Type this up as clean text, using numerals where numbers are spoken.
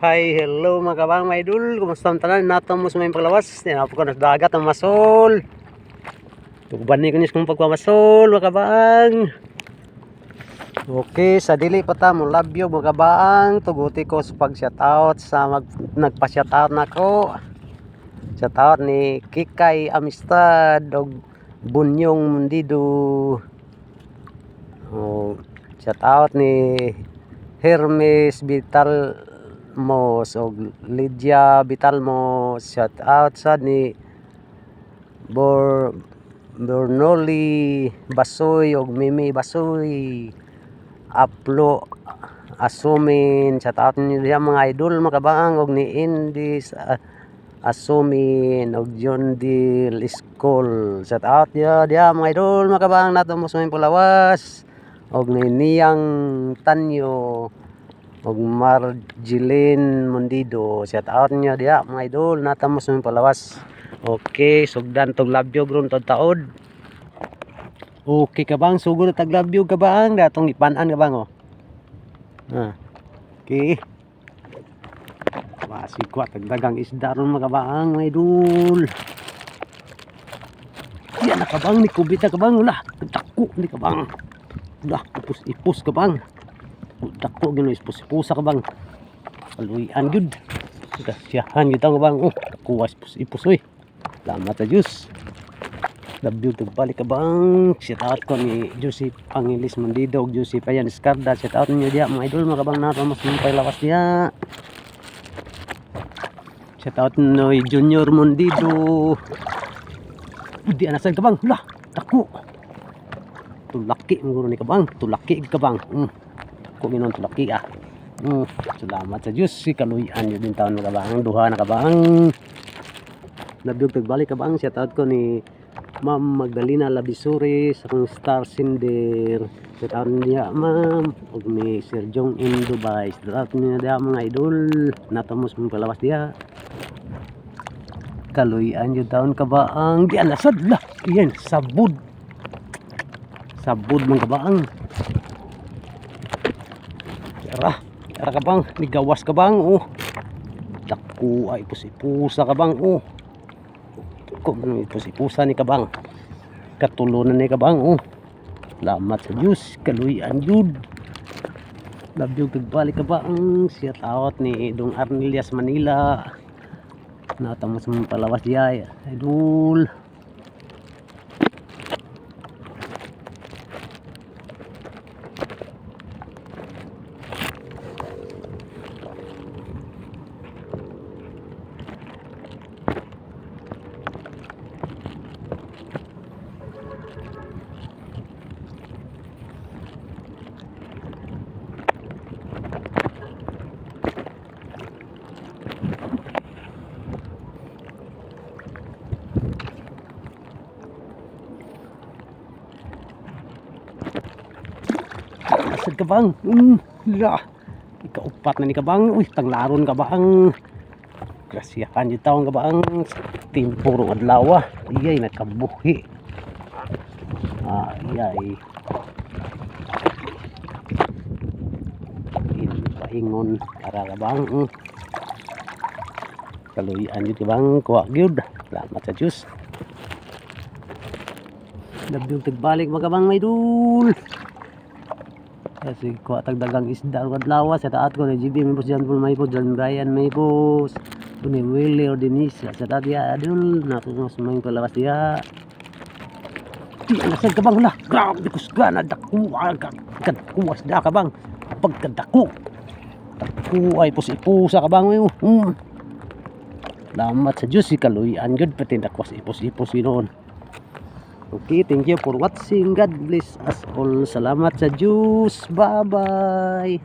Hi, hello mga kabang, mga idol. Kumusta ang tanan? Nato mo sa may paglawas. Tinapos ko na sa dagat ang masol. Tuban ni kunis kong pagpamasol, mga kabang. Okay, sa dili pa ta mo labyo, mga kabang. Tuguti ko sa pag shoutout sa nagpa-shoutout nako. Shoutout ni Kikay Amistad og Bunyong Mundido. Oh, shoutout ni Hermes Vitalmos og Lydia Vitalmos. Shout out sad ni Bor Bernoli Basoy og Mimi Basoy. Aplo Asumin, shout out ninyo diha, mga idol, mga kabaang, og ni Indis Asumin og John Dil School. Shout out diha diha, mga idol, mga kabaang, nato mo sa pulawas og ni Niyang Tanyo og Marjeline Mundido. Shout out niyo diha, mga idol, natamo sa palawas. Okay, sugdan tog labyog ron tod taod. Okay kabang, sugod na tag labyog, kabang, datong ipanan, kabang, oh. Ah. Okay. Masikwa tagdagang isda ron, mga kabaang, mga idol. Yan na, kabang, ni kubita, kabang, ula. Dako ni, kabang. Ula, ipos-ipos, kabang. Dako gino ipos-iposa, kabang. Kaluyan gyud. Kasiyahan gyud ang kabang. Oh, dako ipos-ipos oy. Salamat sa Diyos. Love you, balik, kabang. Shout out ko ni Joseph Angelis Mandido ug Joseph Ayan Escarda. Shout out ninyo diha, mga idol, mga kabang, nato mas mga lawas diha. Shout out no Junior Mondido. Di ana sad, kabang. Hala, dako. Tulaki mo ni, kabang. Tulaki kabang. Dako ginon tulaki ah. Salamat sa Diyos. Si kaluyan yun din taon, mga kabang. Duha na, kabang. Labyog tagbalik, kabang. Shout out ko ni Ma'am Magdalena Labisuri sa akong star sender. Shout out niya, ma'am. Ug ni Sir Jong in Dubai. Shout out niya diha, mga idol. Natamos mong palawas diha. Kaluyan yun taon, kabaang. Di alasad la. Yan, sabod. Sabod, mga kabaang. Tara, tara, kabang. Nigawas, kabang. Oh. Dako ay ipus-ipusa, kabang. Oh. Dako man ipus-ipusa ni, kabang. Katulunan ni, kabang. Oh. Salamat sa Diyos. Kaluyan yun. Love you, tagbalik, kabang. Shout out ni Dong Arnelias Manila. Natamo sa mga palawas diya. Idol. Asad, kabang. La. Ikaupat na ni, kabang. Uy, tanglaron, kabang. Grasyahan yung taong, kabang. Timpurong adlaw ah. Iyay, nakabuhi. Ah, iyay. Paingon. Para, kabang. Kaluyan yun, kabang. Kuha gyud. Salamat sa Diyos. Labyog tagbalik, mga kabang, may dul. Kasi kuha tagdagang isda ang adlaw. Sa taat ko ni GB may boss John Paul, may boss John Brian, may boss ni Willie Ordinisa. Sa taat diya adul nato mas may palawas diya. Di nasad, kabang, la. Grabe kusga na dako kadako da, kabang. Pagkadako. Dako ay pus-ipusa, kabang. Salamat sa Diyos si kaluyan gyud pati dakwas ipos-ipos noon. Okay, thank you for watching. God bless us all. Salamat sa Diyos. Bye-bye.